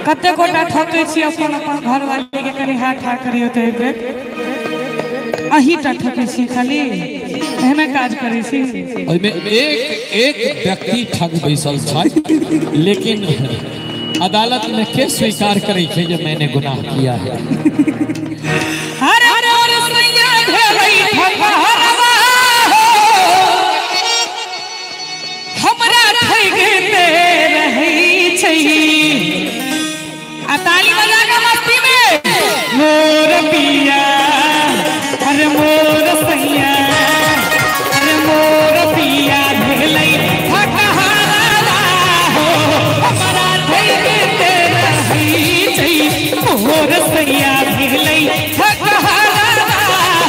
कते गोटा ठकै छी अपन अपन घरवाली के कनि हाथ ठाढ़ करियौ तऽ एक बेर। अहीं टा ठकै छी खाली एहने काज करै छी। ओहिमे एक एक व्यक्ति ठग बैसल छै, लेकिन अदालत में के स्वीकार करै छै जे मैंने गुनाह किया है। अरे मोर सैया भेलै ठकहरवा हो, हमरा ठगिते रहै छै। आ ताली बजा के मस्ती में मोर पिया अरे मोर सैया अरे मोर पिया भेलै ठकहरवा हो, हमरा ठगिते रहै छै। मोर सैया भेलै ठकहरवा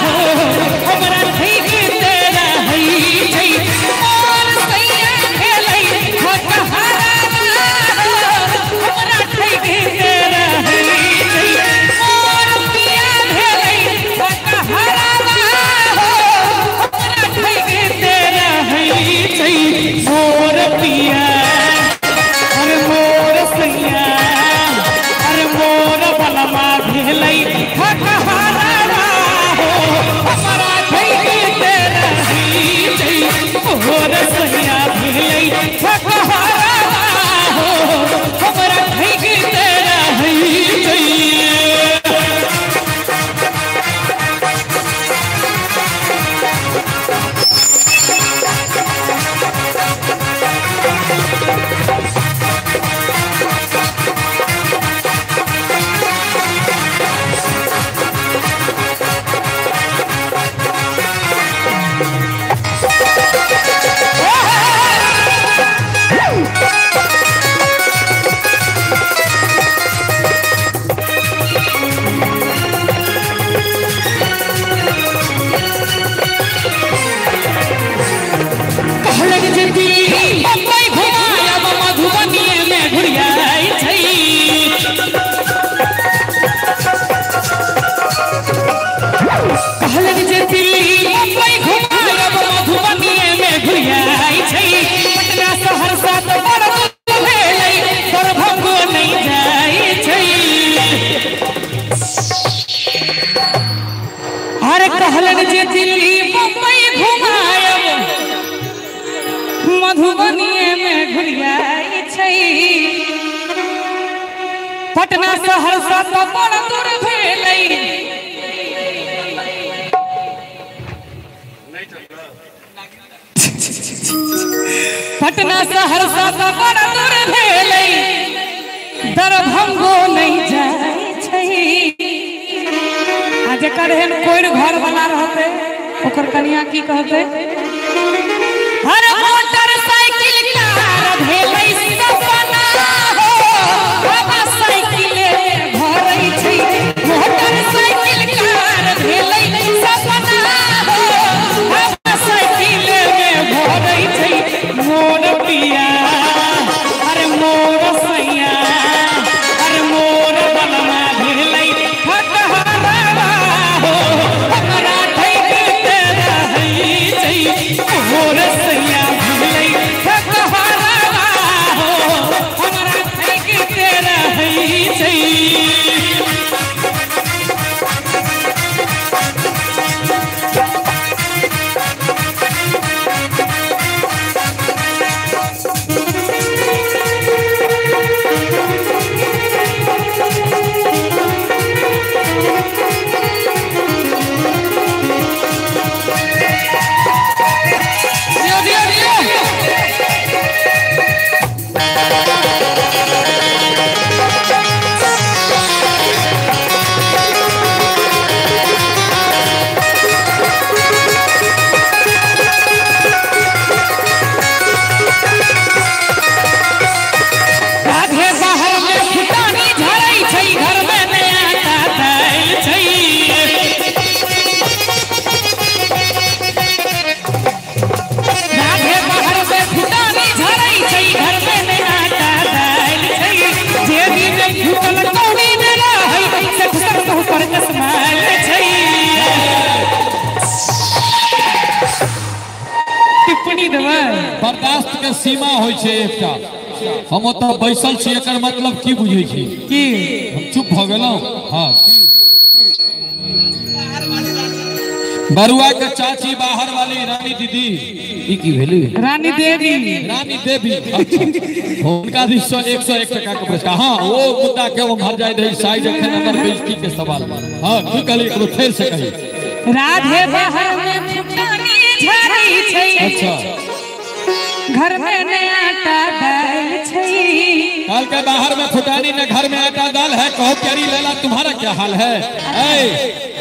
हो, हमरा ठगिते रहै छै। मोर सैया भेलै ठकहरवा हो, हमरा ठगिते रहै छै। मोर पिया भेलै ठकहरवा हो, हमरा ठगिते रहै छै। मोर पिया अरे मोर सैया अरे मोर बलमा भेलै ठकहरवा हो, हमरा ठगिते रहै छै। मोर सैया भेलै ठकहरवा हो, हमरा ठगिते रहै छै। कहलक जे दिल्ली बम्बई घुमायब मधुबनीये में घुरियाइ छै। कहलक जे दिल्ली बम्बई घुमायब मधुबनीये में घुरियाइ छै। पटना सहरसा तऽ बड़ दूर भेलै दरभंगो नहि जाइ छै। अरे कहलक जे दिल्ली बम्बई घुमायब मधुबनीये में घुरियाइ छै। पटना सहरसा तऽ बड़ दूर भेलै। पटना सहरसा तऽ बड़ दूर भेलै दरभंगो नहि जाइ छै। आ जेकर एहन कोरि घर वाला रहतै ओकर कनिया की कहतै? अरे मोटरसाइकिल कार भेलै सपना हो, बाबा साइकिले भरै छै। मोटरसाइकिल कार भेलै सपना हो, बाबा साइकिले में भरै छै। मोर पिया अरे मोर सैया अरे मोर बलमा भेलै ठकहरवा हो, हमरा ठगिते रहै छै। मोर सैया भेलै ठकहरवा हो, हमरा ठगिते रहै छै। दियो दियो दियो। राधे बाहर में फुटानी झरै छै, घर में नया दालि छै। राधे बाहर में फुटानी झरै छै, घर में नया दालि छै। जेबी में फूटल कौड़ी में रहै से फुसक मुँह पर कसमाल छै। टिप्पणी देबै। बर्दाश्त के सीमा होइ छै एकटा। हम ओतऽ बैसल छी एकर मतलब की बुझै छी की हम चुप भऽ गेलहुँ। हाँ बरुआ के चाची बाहर वाली रानी दीदी ई की भेली रानी देवी रानी देवी अच्छा हुनका दिस से 101 टका के पुरस्कार। हाँ वो मुद्दा के उम्हर जाय रही साइज एखन हमर बेइज्जती के सवाल। हाँ की कहली एकरो फेर से कही राधे बाहर में फुटानी झाड़ी छै। अच्छा घर में ने आटा दाल छै। कल के बाहर में फुटानी ने घर में आटा दाल है कहो प्यारी लैला तुम्हारा क्या हाल है।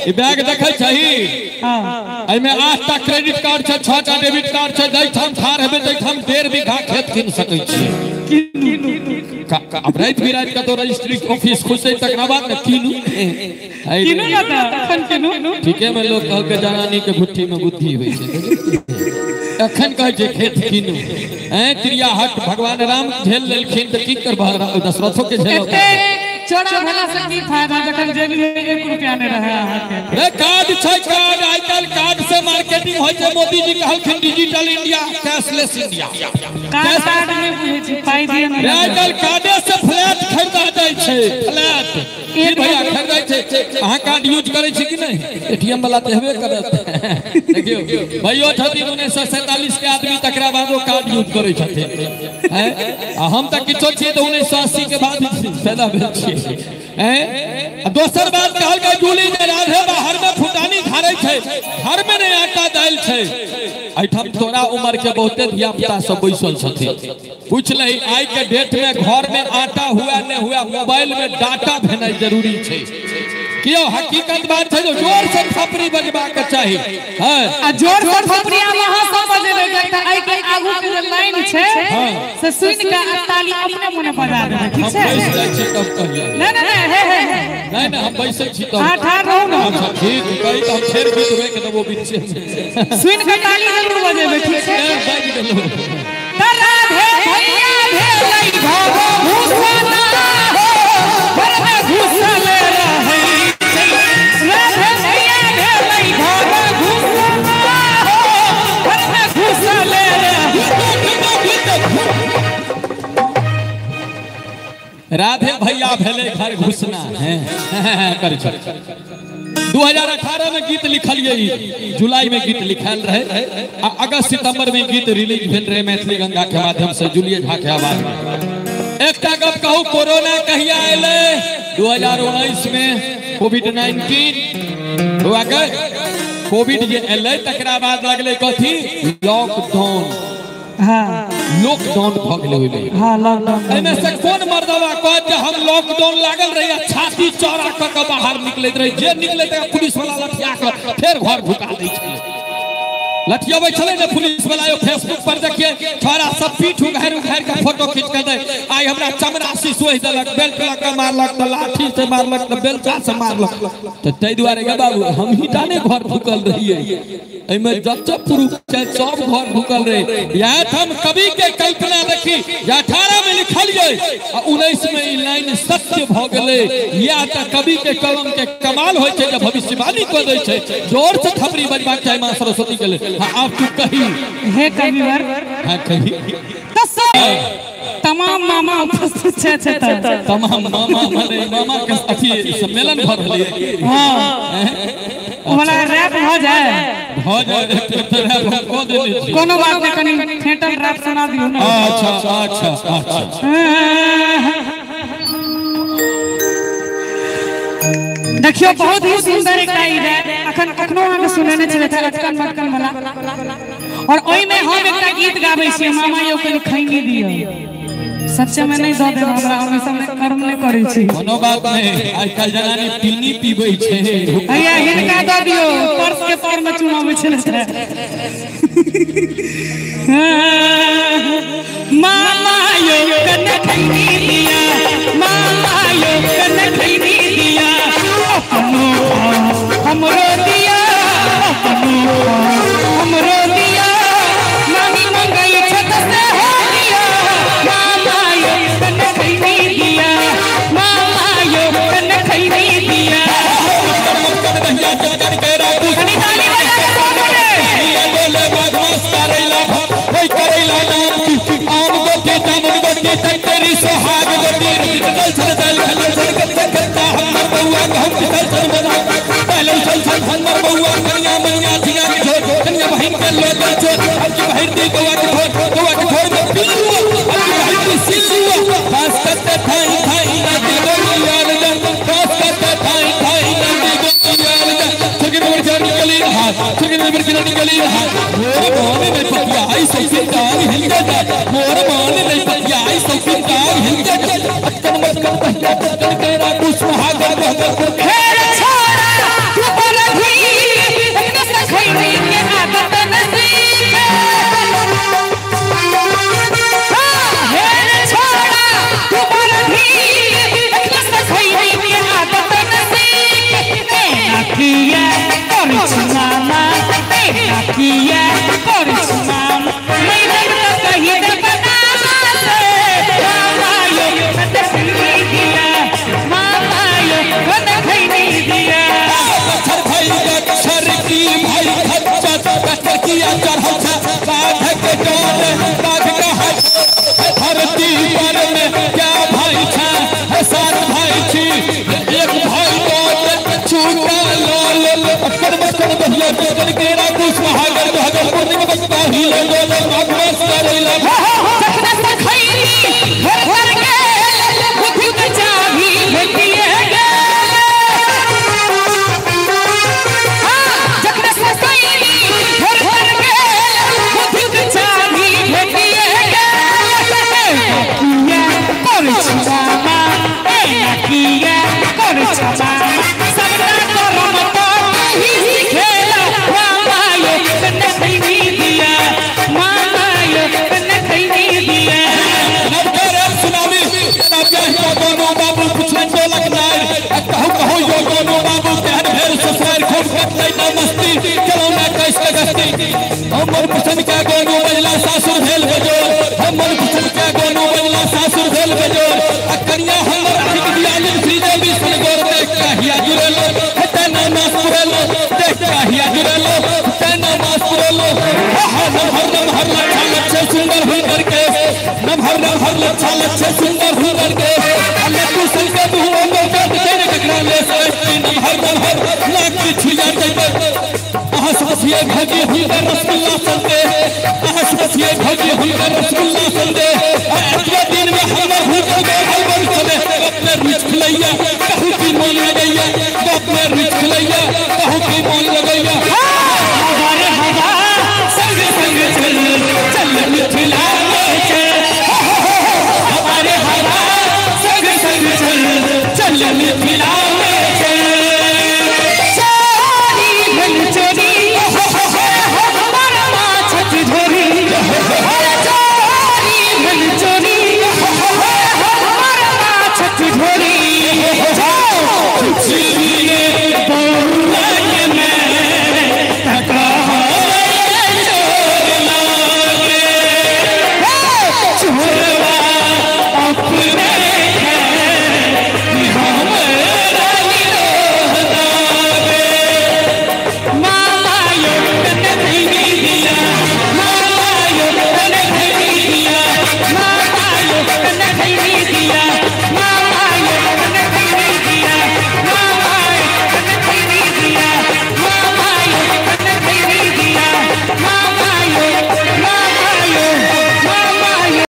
ए बैग देखै छही एहिमे 8टा क्रेडिट कार्ड छै 6टा डेबिट कार्ड छै जैठाम ठाढ़ हेबै तैठाम 1.5 बीघा खेत कीन सकै छी। अब राति बिराति कतौ रजिस्ट्री ऑफिस खुजतै तकरा बाद ने कीनू कीनू ना तखन कीनू। ठीके में लोग कहलकै जनानी के घुट्ठी में बुद्धि होइ छै अखन कहै छै खेत कीनू। ऐं क्रिया हट भगवान राम झेल लेलखिन तऽ की करबह दशरथो के झेल चोरा भेला से की फायदा जखन जेबी में 1 रुपया नहीं रहे अहाँके। रे कार्ड छै कार्ड आइ काल्हि कार्ड से मार्केटिंग होइ छै। मोदी जी कहलखिन digital India cashless India. Card नहि बुझै छी पाइ दिअ रे आइ काल्हि कार्डे से फ्लैट खरीदा जाइ छै। फ्लैट की भैया खरीदै छै अहाँ कार्ड यूज करै छी कि नहि? एटीएम वाला तऽ हेबे करत। देखियौ भैयो छथिन 1947 के आदमी तकरा बादो कार्ड यूज करै छथिन। आ हम तऽ किछो छियै तऽ 1980 के बाद पैदा भेल छियै। दोसर बात कहलकै जूली जे राधे बाहर में फुटानी झाड़ै छै घर में नहि आटा दालि छै। एहिठाम तोरा उम्र के बहुते धिया पुता सब बैसल छथिन पूछ लही आइ के डेट में घर में आटा हुआ नहीं हुआ मोबाइल में डाटा भेनाइ जरूरी छै। क्यों हकीकत बात छै जो जोर से थपड़ी बजबा के चाही। हां आ जोर से थपड़ी हम अहाँ सब बजेबै त आइ के आगू के जे लाइन छै से सुन के ताली अपने मने बजा देबै। ठीक छै हम बैस जाइ छी तब कहिया। नहीं नहीं हे हे नहीं नहीं हम बैसै छी तब। हां ठाढ़ रहू ना। अच्छा ठीक कही त हम फेर गीत रोक देबो बीच में सुन के ताली जरूर बजेबै। ठीक छै बाजि गेलौ त राधे भैया भेलै घर घुसना हो घर में घुसल रहै राधे भैया भेलै घर घुसना हो घर में घुसल रहै। राधे भैया भेलै घर घुसना है कर 2018 में गीत लिखलिए जुलाई में गीत लिखल रहे आ अगस्त सितंबर में गीत रिलीज भेल रहे मैथिली गंगा के माध्यम से जूलिये झा के आवाज में। एकटा गप कहू कोरोना कहिया एलै 2019 में कोविड-19 हुआ गए कोविड जे एलै तकरा बाद लगलै कथी लॉकडाउन। हां लॉकडाउन भ गेलै ओहिमे। हां लॉकडाउन एहिमे से कोन मर्दवा कहत जे हम लॉकडाउन लागल रही आ छाती चौड़ा क के बाहर निकलैत रही जे निकलैत रहे पुलिस वाला लठिया के फेर घर घुटा दै छलै। लठियाबै छलै ने पुलिस वाला यो फेसबुक पर देखिए छोरा सब पीठ उघारि उघारि के फोटो खींच के दे आइ हमरा चमड़ा सोहि देलक बेल्ट लग के मारलक त लाठी से मारलक त बेलचा से मारलक। त ताहि दुआरे गे बाबू हम ही टा नहि घर ढुकल रहियै एहिमे जते पुरुष छै सब घर ढुकल रहे। यहाँ हम कवि के कल्पना देखी 18 में लिखलियै आ 19 में ई लाइन सत्य भ गेलै। या त कवि के कलम के कमाल होइ छै जे भविष्यवाणी कऽ दै छै। जोर से थपड़ी बजबाक चाही माँ सरस्वती के लेल। हाँ आप तू कही हे कविवर। हाँ कही तो तमाम मामा उपस्थित छै तमाम मामा माने मामा के अथी सम्मेलन भ रहलै। हां वाला रैप भ जाए रैप क देने छी कोनो बात नहीं कनी फेंटल रैप सुना दियो ना। अच्छा अच्छा अच्छा देखियो बहुत ही सुंदर एकटा ई रैप अखन कखनो अहाँ सुनेने छलै अटकन मटकन वाला और ओहि में हम एकटा गीत गाबै छी मामा यौ कनी खैनी दियो। सच्चे में नहीं दऽ देब हमरा हमेशा में कर्म नहीं करै छी। कोनो बात नहीं आइ काल्हि जनानी पीनी पीबै छै भैया हिनका दऽ दियो पर्स के पर में चुमाबै छलै। मामा यौ कने खैनी दिया मामा यौ कने खैनी दिया अपनो हमरो दिया अपनो हमरो दिया मामी मंगई छत से हो दिया मामा यो कने खैनी दिया मामा यो कने खैनी दिया। कनी ताली बजा के बोले बोले बदमाश करैला ओइ करैला नाम आम गोटी जामुन गोटी। सोहाग गोटी निकल छल दल खल छल कत्ता कत्ता हमर बउआ हम पिसल छल बना पहले छल छल हमर बउआ कन्या मैया झिंगा के झोर कन्या बहिन के लोटा छोर हम की बहिन दी बउआ के ठोर बउआ के ठोर में पिल्लू हम की बहिन दी सिल्लू पास कत्ता थाई थाई नाती गोरी यार जा पास कत्ता थाई थाई नाती गोरी यार जा छगी नंबर चार निकली हाथ छगी नंबर तीन निकली हाथ मोर मान नहीं पतिया आई सौसी टांग हिल जा मोर मान नहीं पतिया आई सौसी टांग हिल जा अक्कन मक्कन पहिया पक्कन केरा कुछ महागर बहगर खेल छोड़ा तू बोल भी इतना सखैनी के आदत नसीब खेल छोड़ा तू बोल भी इतना सखैनी के आदत नसीब एना किया करै छी मामा एना किया करै छी मामा मैं तो कही दे बनामा से मामा यो खैनी दिया मामा यो खैनी दिया पत्थर भाई गच्छर की भाई खच्चर पत्थर किया चढ़ल छा बाघ के डर बाघ का हट धरती पर में क्या भाई छा है सात भाई छी एक भाई तो छूटा लाल अक्कर मक्कर बहिया कन केरा कुछ महागर बहगर पूर्णिमा बक्का ही लो लो माघ करेला जखना सखैनी घर घर गेल बुद्धि के चाभी भेटिए गेल हां जखना सखैनी घर घर गेल बुद्धि के चाभी भेटिए गेल किया करै छी मामा एना किया करै छी मामा सबटा करम तो ही खेला मामा यो खैनी दिया मामा यो खैनी दिया नवकर सुनामी तेरा दोनों बाबू पुछन टोलक नार कहू कहू यो दोनों बाबू तेहन भेल ससुरार खूब कटलै ना मस्ती चलो ना कैस के गस्ती हमर पुछन के गोनू बजला सासुर भेल बेजोर हमर पुछन के गोनू बजला सासुर भेल बेजोर आ कन्या हमर ठीक दियालिन श्रीदेवी सन गोर देख कहिया जुरेलो हेते ना मास पुरेलो देख कहिया जुरेलो हेते ना मास पुरेलो हा नमहर नमहर लच्छा लच्छे सुंदर हुनकर के नमहर नमहर लच्छा लच्छे सुंदर हुनकर के अल्लाह तू सन के मुंह में के तेरे ककरा ले सस्ती नमहर नमहर लाख की छुया जइबे अहाँ ससिए भजी हुनकर रसगुल्ला संदे अहाँ ससिए भजी हुनकर रसगुल्ला संदे।